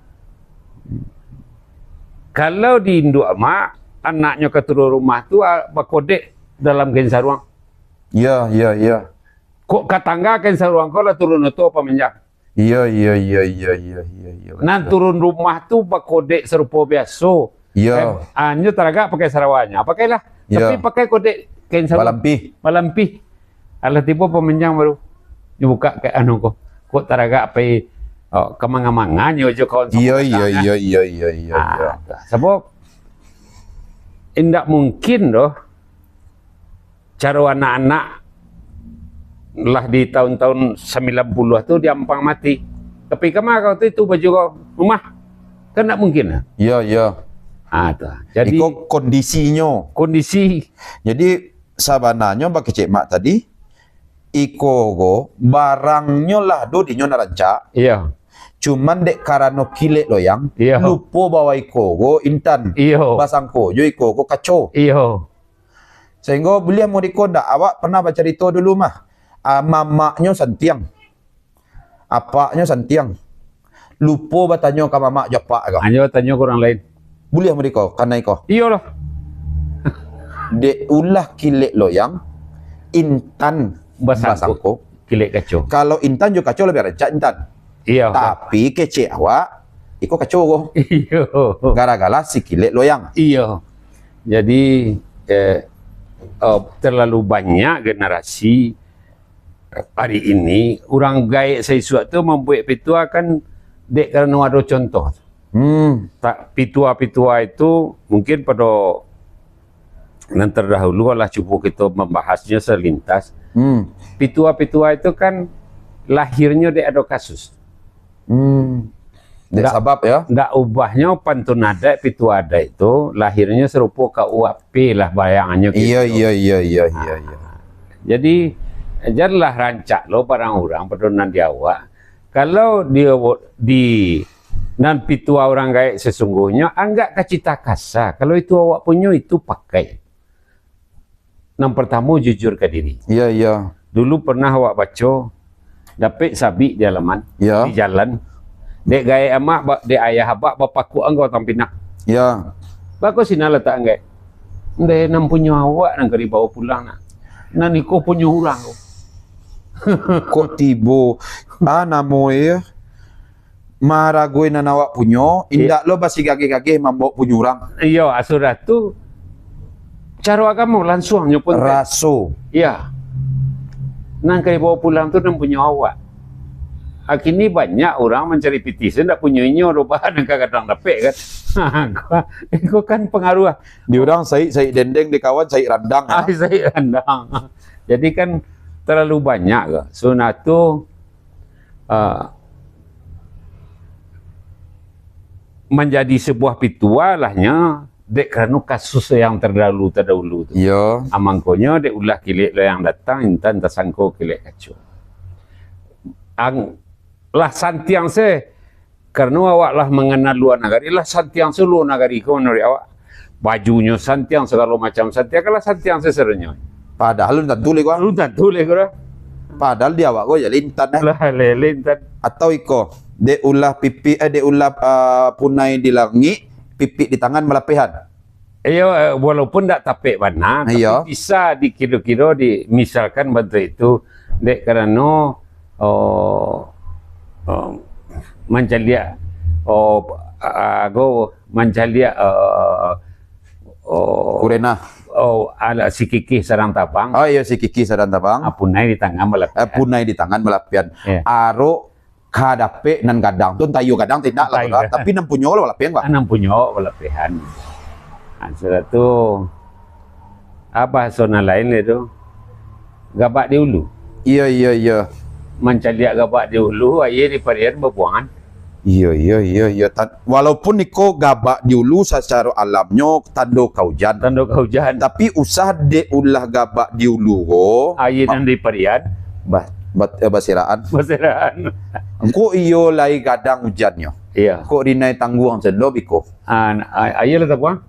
Kalau di induak amak, anaknyo ka turun rumah tu, ah, bakodek dalam kain saruang. Iyo, iyo, iyo. Kok ka tangga kain saruang ko lah turun oto pamanjang. Iyo, iyo, iyo, iyo, iyo, iyo, iyo, Nan batua. Turun rumah tu bakodek sarupo biaso. Iyo. Kan, ah, nyo taragak pakai sarawanyo, pakailah. Iyo. Tapi pakai kodek kain saruang. Balampih. Balampih. Alah tibo pamanjang baru. Nyo buka ka anu ko. Kok taragak pai, oh, ka manga-manga nyo jo kawan Iyo, iyo, saudara, iyo, iyo, iyo, iyo, ah, iyo. Sabab indak mungkin doh caro anak-anak lah di tahun-tahun sambilan puluah tu diampang mati. Tapi kama kau tu, itu baju kau rumah? Kan ndak mungkin lah. Iyo, iyo. Ah, tu. Jadi, iko kondisinyo. Kondisi. Jadi, sabananyo bakecek Mak tadi, iko ko barangnyo lah do dinyo nak rancak. Iyo. Cuman dek karano kilek loyang, iyo, lupo bahwa iko ko intan. Iyo. Basangko jo iko ko kaco. Iyo. Sahinggo buliah muriko ndak, awak pernah bacarito dulu mah. Ah, mamaknyo santiang. Apaknyo santiang. Lupo batanyo ka mamak jo apak ko. Hanyo tanyo ka urang lain. Buliah muriko, kanai ko. Iyolah. Dek ulah kilek loyang, intan basangko. Basangko. Kilek kaco. Kalau intan jo kaco labiah rancak intan. Iyo. Tapi kecek awak, iko kaco ko. Iyo. Gara-gara si kilek loyang. Iyo. Jadi, eh, eh, terlalu banyak generasi hari ini, urang gaek saisuak tu mambuek pitua kan dek karano ado contoh. Hmm. Tak, pitua-pitua itu mungkin pado nan terdahulu lah cubo kito mambahasnyo selintas. Hmm. Pitua-pitua itu kan lahirnyo dek ado kasus. Hmm. Dek ndak, sabab, ya? Ndak ubahnyo pantun adaik, pitua adaik tu lahirnyo sarupo K U H P lah bayangannyo gitu. Iyo, iyo, iyo, iyo, iyo, iyo. Jadi, janlah rancak lo barang urang pado nan di awak. Kalau di, di nan pitua urang gaek sesungguhnyo, anggak ka cita kasa. Kalau itu awak punyo, itu pakai. Nan partamo, jujur ka diri. Iya, iya. Dulu pernah awak baco, dapek sabik di alaman, iya, di jalan. Dek gaek amak, ba-, dek ayah abak bapakuak anggo batang pinang. Iya. Bako sinan latak anggaik. Ndeh, nan punyo awak nan ka dibawo pulang nak. Nan iko punyo urang ko. Kok tibo, ah, namo e, maharagoi nan awak punyo, iya, indak lo basigageh-gageh mambawok punyo urang. Iyo, asudah tu, caro agamo lansuang nyo pun. Raso. Iya. Nan ka dibawo pulang tu nan punyo awak. Kini banyak urang mancari pitih, se ndak punyo inyo doh, bah, nan ka gadang dapek kan. Iko kan pangaruah. Di urang saik, saik dendeng, di kawan saik randang, ya. Ah, saik randang. Jadi kan terlalu banyak ko. Sunnah tu, ah, manjadi sabuah pitua lahnyo, dek karano kasus yang terdahulu-terdahulu tu. Iyo. Ah, mangkonyo dek ulah kilek lo yang datang, intan tasangko kilek kaco. Ang-, lah santiang se, karano awak lah mangana lua nagari, lah santiang se lua nagari ko manuruik awak. Bajunyo santiang, sagalo macam santiang, kan lah santiang se sadonyo. Padahal alun tantu lai ko. Alun tantu lai ko dah. Padahal di awak ko ya lintan, eh. Lah, lai lintan. Atau iko, dek ulah pipik, eh, dek ulah, ah, punai di langik, pipik di tangan malapehan. Iyo, eh, walaupun ndak tapek bana, tapi iyo, bisa dikiro-kiro di, misalkan bantuak itu, dek karano, oh, oh, mancaliak, oh, ah, ago mancaliak, eh, oh, kurenah. Oh, ala si kikih sadang tabang. Oh, iyo, si kikih sadang tabang. Ah, punai di tangan malapehan. Eh, punai di tangan malapehan. Iyo. Arok ka dapek nan gadang tu, antah iyo gadang atau indak lah, tapi nan punyo lah balapehan, bah. Ah, nan punyo balapehan. Ah, sudah tu, ah, bahaso nan lain lai tu, gabak di ulu. Iyo, iyo, iyo. Mancaliak gabak di ulu, aia di parian babuangan. Iyo, iyo, iyo, iyo. Tan-, walaupun iko gabak di ulu sacaro alamnyo tando ka ujan. Tando ka ujan. Tapi usah dek ulah gabak di ulu ko. Aia ma-, nan di parian. Ba-, bat-, eh, basiraan. Basiraan. Engko iyo lai gadang ujannyo. Iya. Kok rinai tangguang sendo biko. Ah, a-, aia lah tabuang.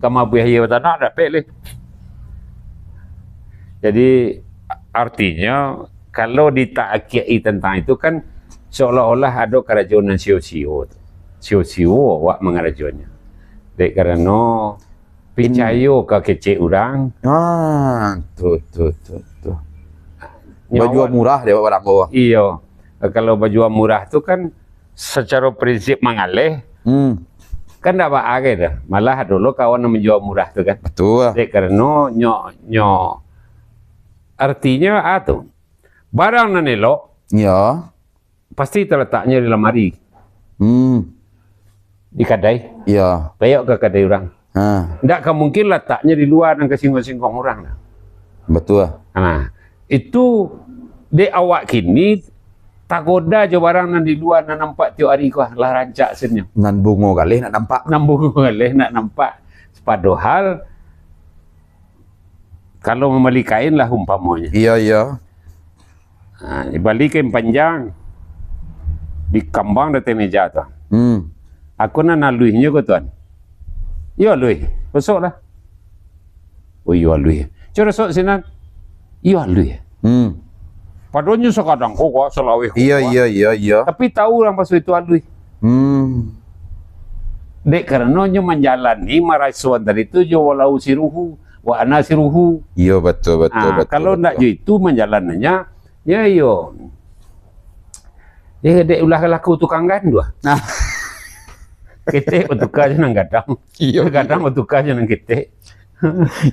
Kama buih aia batanak dapek leh. Jadi, artinyo, kalau ditaakiak-i tantang itu kan, seolah-olah ado karajo nan sio-sio tu. Sio-sio awak mangarajonyo. Dek karano picayo ka kecek urang. Ah, tu, tu, tu, tu. Nyo bajua awak murah dek barang ko. Iyo. Kalau bajua murah tu kan sacaro prinsip mangaleh, hmm, kan ndak baa gai tu. Malah ado lo kawan nan manjua murah tu kan. Batua. Dek karano nyo, nyo artinyo a tu. Barang nan elok, iyo, pasti talataknyo di lamari. Hmm. Di kadai. Iyo. Payok ka kadai urang. Ha. Ndak ka mungkin lataknyo di lua nan ka singguang-singguang urang. Batua. Ha. Itu dek awak kini tagoda jo barang nan di lua nan nampak tiok ari ko lah rancak sennyo. Nan bungo galeh nak nampak. Nan bungo galeh nak nampak. Padohal kalau mambali kain lah umpamonyo. Iyo, iyo. Ha, dibali kain panjang, dikambang di ateh meja tu. Hmm. Ako nan aluihnyo ko, Tuan. Iyo aluih. Rosok lah. Oh, iyo aluih. Cubo rosok sinan. Iyo aluih. Hmm. Padonyo sakadang ko, ko, salaweh ko. Iyo, ko. Iyo, iyo, iyo. Tapi tahu urang paso itu aluih. Hmm. Dek karano nyo manjalani marasoan tadi tu jo walau siruhu, wa ana siruhu. Iyo, batua, batua, ah, batua, kalau ndak batua. Jo itu manjalanannyo, yo, iyo. Eh, dek ulah laku tukang ganduah. Nah. Ketek batuka jo nan gadang. Iyo, gadang iyo. Batuka jo nan ketek.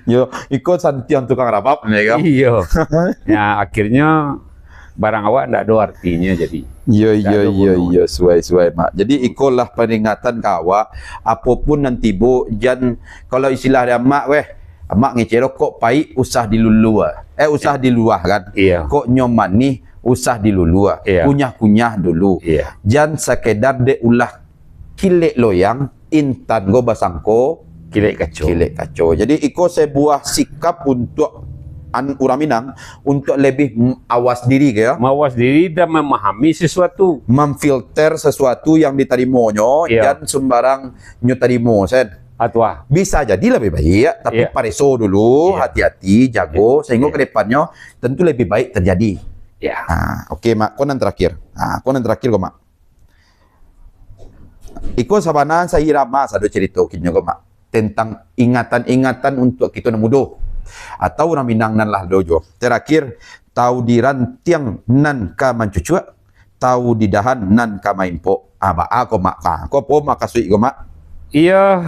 Yo, iko santiang tukang rabab, yo kan? Iyo. Ya, akhirnyo barang awak ndak ado artinyo jadi. Iyo, ndak iyo, ado iyo, guno. Iyo, suai, suai, Mak. Jadi, iko lah paringatan ka awak, apo pun nan tibo, jan, kalau istilah dari Amak, weh, Amak ngecek rokok paik usah dilulua. Eh, usah diluah, kan? Iyo. Kok nyo manih, usah dilulua. Iyo. Kunyah-kunyah dulu. Iyo. Jan sakedar dek ulah kilek loyang, intan ko basangko kilek kaco. Kilek kaco. Jadi, iko sabuah sikap untuak an-, urang Minang untuak lebih m-, awas diri, ke, yo? Mawas diri dan mamahami sesuatu. Memfilter sesuatu yang ditarimonyo, iyo, jan sumbarang nyo tarimo, sen. Atua. Bisa jadi lebih baik, tapi, iyo, pareso dulu, iyo, hati-hati, jago, iyo, sehingga, iyo, ke depannyo tentu lebih baik terjadi. Iyo. Ha, oke, Mak. Ko nan terakhir. Ha, ko nan terakhir ko, Mak. Iko sabana sairama sado carito kini ko, Mak, tentang ingatan-ingatan untuak kito nan mudo, atau urang Minang nan lah ado juo. Terakhir, tau di rantiang nan ka mancucuak, tau di dahan nan ka maimpok. Ah, baa ko, Mak? Ah, ko apo makasuik ko, Mak? Iyo,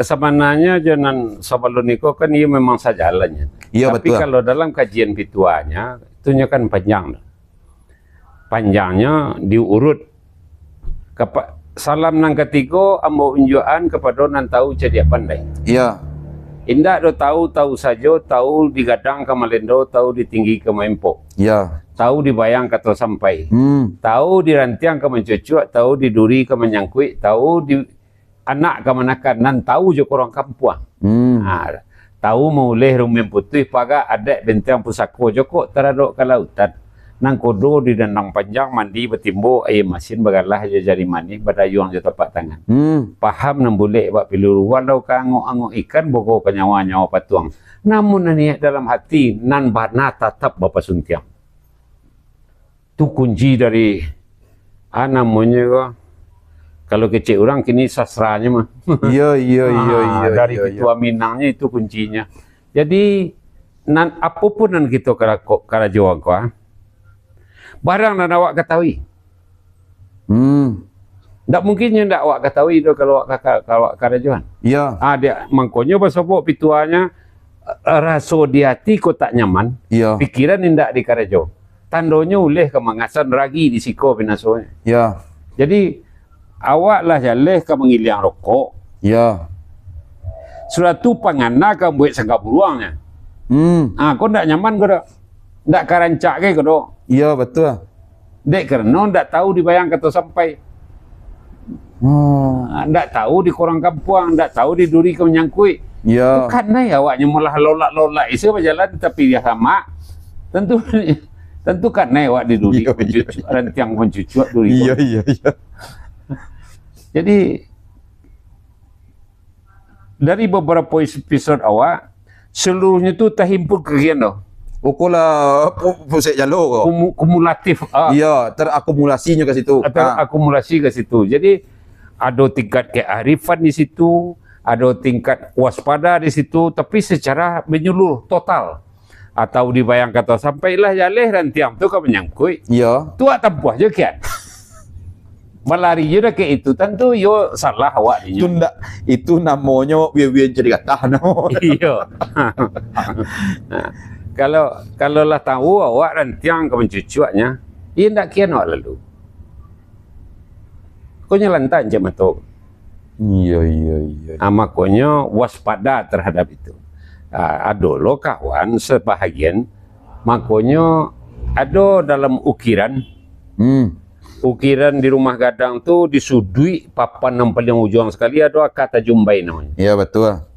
sabananyo jo nan sabalun iko kan iyo memang sajalan, yo. Iyo, batua. Tapi kalau dalam kajian pituahnyo, itu nyo kan panjang. Panjangnyo diurut. Kapa-, salam nan katigo, ambo unjuakan kapado nan tahu cadiak pandai. Iyo. Indak do tahu, tahu sajo, tahu di gadang ka malendo, tahu di tinggi ka maimpok. Iyo. Tahu di bayang kato sampai. Hmm. Tahu di rantiang ka mancucuak, tahu di duri ka manyangkuik, tahu di anak kamanakan, nan tahu jo ka urang kampuang. Hmm. Ha, tahu mauleh rumiang putuih, parak adat benteng pusako, jokok taradok ka lautan. Nan kodo di dandang panjang, mandi batimbo, aia masin bagalah jo jari manih, badayuang jo tapak tangan. Hmm. Paham nan bulek bak piluru, walau ka angok-angok ikan, bogoh ka nyawa-nyawa patuang. Namun nan niaik dalam hati, nan bana tatap bapasuntiang. Tu kunci dari, ah, namonyo ko, kalau kecek urang kini sastranyo mah. Iyo, iyo, iyo, ah, iyo, dari iyo, iyo. Pitua Minangnyo itu kuncinyo. Jadi, nan, apo pun nan kito karako-, karajoan ko, ah, barang nan awak katahui. Hmm. Ndak mungkin nyo ndak awak katahui tu kalau awak ka-, ka-, kalau awak karajoan. Iyo. Ah, dia, mangkonyo basobok pituahnyo, eh, raso di ati kok tak nyaman, iyo, pikiran indak di karajo. Tandonyo uleh ka mangasan ragi di siko binasonyo. Iyo. Jadi, awak lah jaleh ka mangiliang rokok. Iyo. Sudah tu pangana ka mambuek sangka buruangnyo. Hmm. Ah, ko ndak nyaman ko dak? Ndak ka rancak gai ko dak? Iyo, batua. Dek karano ndak tahu di bayang kato sampai. Hmm. Ah, ndak tahu di ka urang kampuang, ndak tahu di duri ka manyangkuik. Iyo. Tu kanai awaknyo malah lolak-lolak ise bajalan tapi dia sama. Tentu, tentu kanai awak di duri, iyo, ka mancucuak, iyo, rantiang ka mancucuak duri ko. Iyo, iyo, iyo. Jadi, dari babarapo is-, episod awak, seluruhnyo tu tahimpun kagian tu. Ukur lah pu-, pusek jalur ko. Kumu-, kumulatif, ah. Iyo, terakumulasinyo ka situ. Ah, terakumulasi ka situ. Jadi, ado tingkat kearifan di situ, Ado tingkat waspada di situ, tapi secara menyeluruh, total. Atau dibayangkan tu, sampai lah jaleh rantiang tu ka manyangkuik. Iyo. Tu awak tampuah jo kian. Balari jo dah ka itu, tantu yo salah awak dinyo. Itu ndak, itu namonyo wia-wia jadi gatah, no. Iyo. Kalau, kalau lah tahu awak rantiang ka mancucuaknya, iyo ndak kian awak lalu. Pokoknya lantak cek mato. Iyo, iyo, iyo. Ah, makonyo waspada terhadap itu. Ah, ado lo kawan sebahagian, makonyo ado dalam ukiran, Hmm. ukiran di rumah gadang tu, di suduik papan yang paling ujuang sekali, ado aka tajumbai namonyo. Iyo, batua.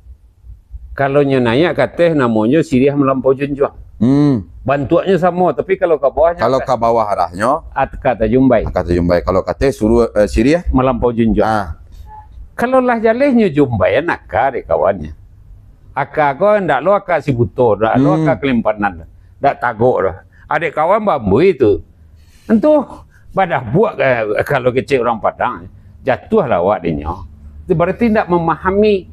Kalau nyo naiak ka ateh, namonyo siriah malampau junjuang. Hmm. Bantuaknyo samo, tapi kalau ka bawah nyo Kalau ka- ka bawah arahnyo, at-, ka tajumbai. Ka tajumbai. Kalau ka ateh suruah, eh, siriah. Malampau junjuang. Ah. Kalau lah jaleh nyo jumbai, aka dek kawannyo. Aka ko ndak lo aka sibuto, ndak lo Hmm. aka kalimpanan, ndak tagok doh. Adek kawan bambui tu. Antu, badah buak, eh, kalau kecek urang Padang, jatuahlah awak dinyo. Itu berarti ndak memahami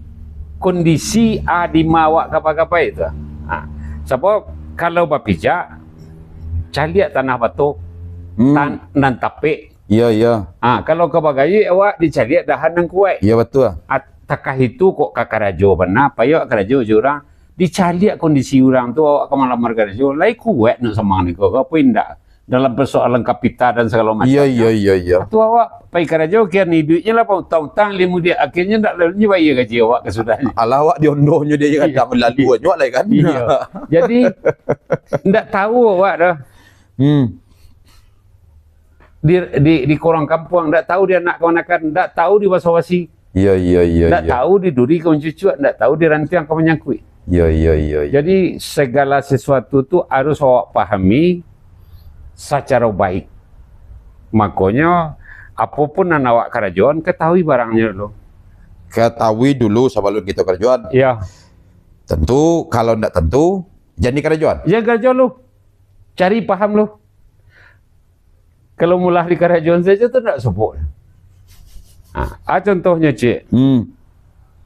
kondisi a di ma awak gapai-gapai tu. Ha. Sabab kalau bapijak, caliak tanah batok, Hmm. tan-, nan tapek. Iyo, iyo. Ha, kalau ka bagayuik awak dicaliak dahan nan kuaik. Iyo, batua. At-, takah itu kok ka karajo bana, payo karajo jo urang, dicaliak kondisi urang tu, awak ka malamar karajo, lai kuaik nak samang niko, apo indak? Dalam persoalan kapita dan segala macam. Iyo, iyo, iyo, iyo. Tu awak pai karajo, kian iduiknyo lah pautang-utang, limu dia, akhirnyo ndak lalu nyo bayar gaji awak kasudahnyo. Alah, awak diondonyo dia Iyo. Kadang lalu nyo lah kan. Iyo. Jadi, ndak tahu awak dah. Hmm. Di, di, di korong kampuang, ndak tahu di anak kamanakan, ndak tahu di basa-basi. Iyo, iyo, iyo, Ndak iyo. tahu di duri ka mancucuak, ndak tahu di rantiang ka manyangkuik. Iyo, iyo, iyo, iyo. Jadi, segala sesuatu tu harus awak pahami sacaro baik. Makonyo, apo pun nan awak karajoan, katahui barangnyo dulu. Katahui dulu sabalun kito karajoan. Iyo. Tentu, kalau ndak tentu, jan dikarajoan. Jan karajoan lu. Cari paham lu. Kalau mulah di karajoan sajo tu ndak sobok. Ha, a contohnyo, Cik. Hmm.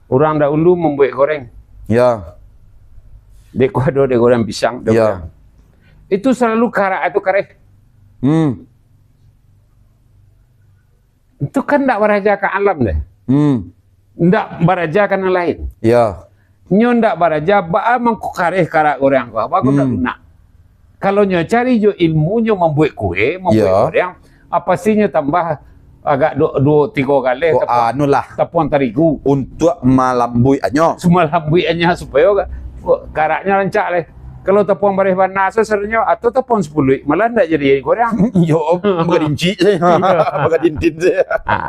Urang dahulu mambuek goreng. Ya. Dek ko ado dek goreng pisang, dek Ya. goreng. Itu salalu karak atau kareh. Hmm. Itu kan ndak baraja ka alam deh. Hmm. Ndak baraja ka nan lain. Ya. Nyo ndak baraja, baa mangko kareh karak goreng ko, baa ko ndak Hmm. lunak. Kalau nyo cari jo ilmu, nyo mambuek kue, mambuek Yo. goreng, ah, pasti nyo tambah agak du-, duo, tigo galeh Ko-, tapuang, anulah. tapuang tarigu. Untuak malambuikannya. Malambuikannya supayo ga-, karaknyo rancak leh. Kalau tapuang bareh bana sasaranyo, atau tapuang sapuluik, malah ndak jadi goreng. Yo, bagadincik saja. Iyo. Bagadintin saja. Ah,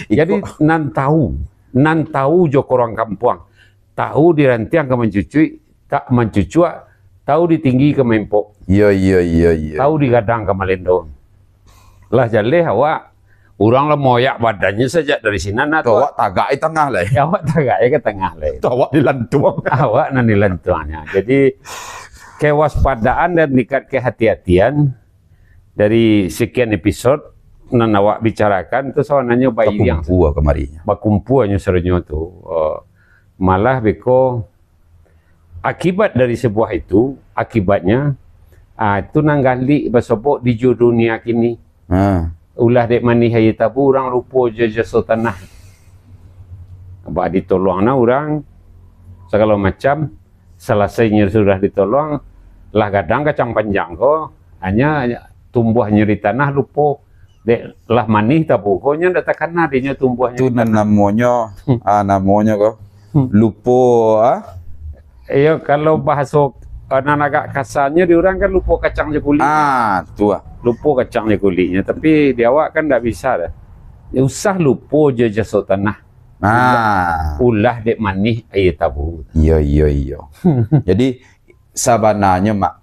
Iko. Jadi, nan tahu, nan tahu jo korong kampuang. Tahu di rantiang ka mancucuik, tak mancucuak, tahu di tinggi ka maimpok. Iyo, iyo, iyo, iyo. Tahu di gadang ka malendo. Lah jaleh awak, urang lah moyak badannyo sajak dari sinan, nah, Tu tu awak tagak di tangah lah, eh. Ya, awak tagak ka tangah lah. Tu awak dilantuang. Awak nan dilantuangnyo. Jadi, kewaspadaan dan tingkat kehati-hatian dari sekian episod nan awak bicarakan tu sabananyo bairiang. Bakumpua kamari. Bakumpuanyo saranyo tu, eh, malah beko akibat dari sebuah itu, akibatnya, ah, itu nan galik basobok di jo dunia kini. Ha. Ulah dek manih aia tabu, urang lupo jo jaso tanah. Bah ditolong nah urang, sagalo macam, salasai nyo sudah ditolong, lah gadang kacang panjang ko, hanya tumbuahnyo di tanah lupo. Dek lah manih tabu ko, nyo ndak takana dek nyo tumbuahnyo Tu di nan tanah. namonyo, Hmm. ah, namonyo ko, Hmm. lupo, ah? Iyo, kalau bahaso, ah, nan agak kasarnyo di urang kan lupo kacang jo kulik. Ah, tu ah. Lupo kacang jo kuliknyo, tapi di awak kan ndak bisa dah. Usah lupo jo jaso tanah. Ah. Ulah, ulah dek manih aia tabu. Iyo, iyo, iyo. Jadi, sabananyo, Mak,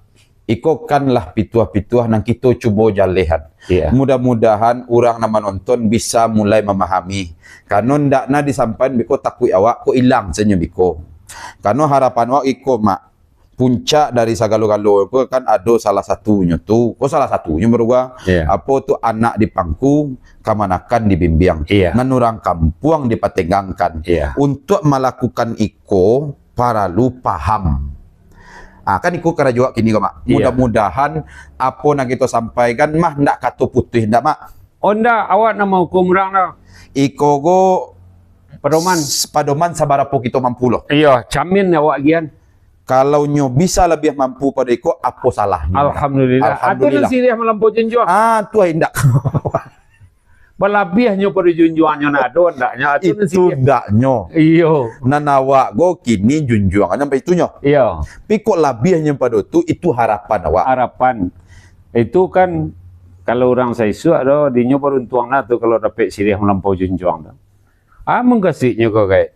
iko kan lah pituah-pituah nan kito cubo jalehan. Iya. Mudah-mudahan urang nan manonton bisa mulai mamahami. Kano ndak na disampaian biko takuik awak ko ilang senyo biko. Kano harapan awak iko, Mak, puncak dari sagalo-galo ko kan ado salah satunyo tu. Oh, salah satunyo baru gua. Iya. Apo tu, anak dipangku, kamanakan dibimbiang. Iya. Nan urang kampuang dipatenggangkan. Iya. Untuk malakukan iko paralu paham. Ah, kan iko karajo awak kini ko, Mak. Iya. Mudah-mudahan apo nan kito sampaikan mah ndak kato putuih, ndak, Mak? Oh, ndak, awak nak mahukum urang dah. Iko ko Padoman. S-, padoman sabarapo kito mampu lo. Iyo, camin awak gian. Kalau nyo bisa labiah mampu pado iko, apo salahnyo? Alhamdulillah. Alhamdulillah. Atu nan siriah malampau junjuang. Ah, tu ai ndak. Balabiahnyo pado junjuangnyo nak ado ndaknyo? Atu nan siriah. Itu ndaknyo. Iyo. Nan awak ko kini junjuangnyo sampai itunyo. Iyo. Tapi kok labiahnyo pado tu, itu harapan awak. Harapan. Itu kan kalau urang saisuak do, dinyo baruntuang lah tu kalau dapek siriah malampau junjuang tu. Ah, manggasiknyo ko, kai.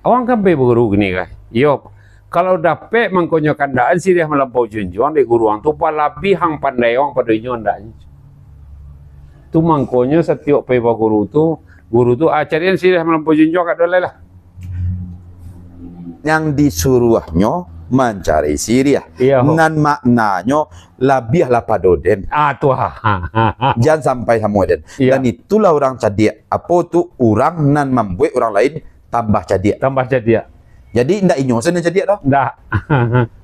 Awak kan pai baguru kini, kai. Iyo, kalau dapek mangkonyo kandakan siriah malampau junjuang dek guru ang tu, balabiah ang pandai awak pado inyo andaknyo. Tu mangkonyo satiok pai baguru tu, guru tu, "Ah, carian siriah malampau junjuang kat dolai lah." Yang disuruahnyo mancari siriah. Iyo. Nan maknanyo labiah lah pado den. Ah, tu ha. Jan sampai samo den. Iyo. Dan itulah urang cadiak. Apo tu, urang nan mambuek urang lain tambah cadiak. Tambah cadiak. Jadi, ndak inyo sajo nan cadiak doh. Ndak.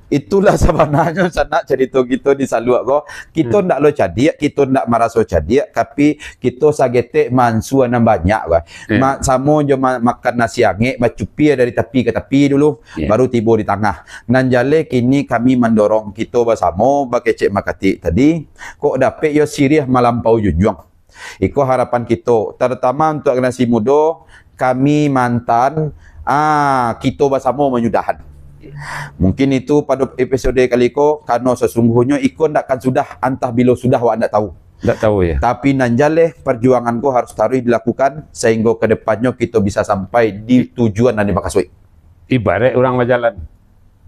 Itulah sabananyo sanak carito kito di Saluak ko. Kito Hmm. ndak lo cadiak, kito ndak maraso cadiak, tapi kito saketek maansua nan banyak ko. Iyo. Ma-, samo jo ma-, makan nasi angek, bacupia dari tapi ka tapi dulu, Iyo. baru tibo di tangah. Nan jaleh kini kami mandorong kito basamo, bakecek makatik tadi, kok dapek yo siriah malampau junjuang. Iko harapan kito, tarutama untuak generasi mudo, kami mantan, ah, kito basamo manyudahan. Mungkin itu pado episode kali ko, karano sasungguahnyo iko ndak akan sudah, antah bilo sudah awak ndak tahu. Ndak tahu, ya. Tapi nan jaleh, parjuangan ko harus taruih dilakukan, sahinggo ka depannyo kito bisa sampai di tujuan nan dipakasuik. Ibarat urang bajalan.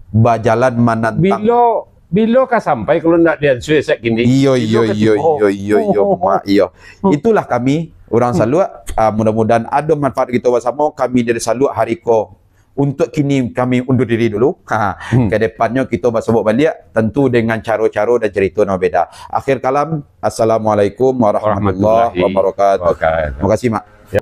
Bajalan manantang. Bilo, bilo ka sampai kalau ndak diansua sak kini? Iyo, Bilo iyo, ka iyo, tibo? iyo, iyo, iyo, Oh. Mak, iyo. Oh. Itulah kami, urang Hmm. Saluak. Ah, mudah-mudahan ado manfaat kito basamo. Kami dari Saluak hari ko. Untuk kini kami undur diri dulu. Ha, Hmm. ka depannyo kito basobok baliak, tentu dengan caro-caro dan carito nan beda. Akhir kalam, Assalamualaikum warahmatullahi Warahmatullahi wabarakatuh. wabarakatuh. Terima kasih, Mak. Ya.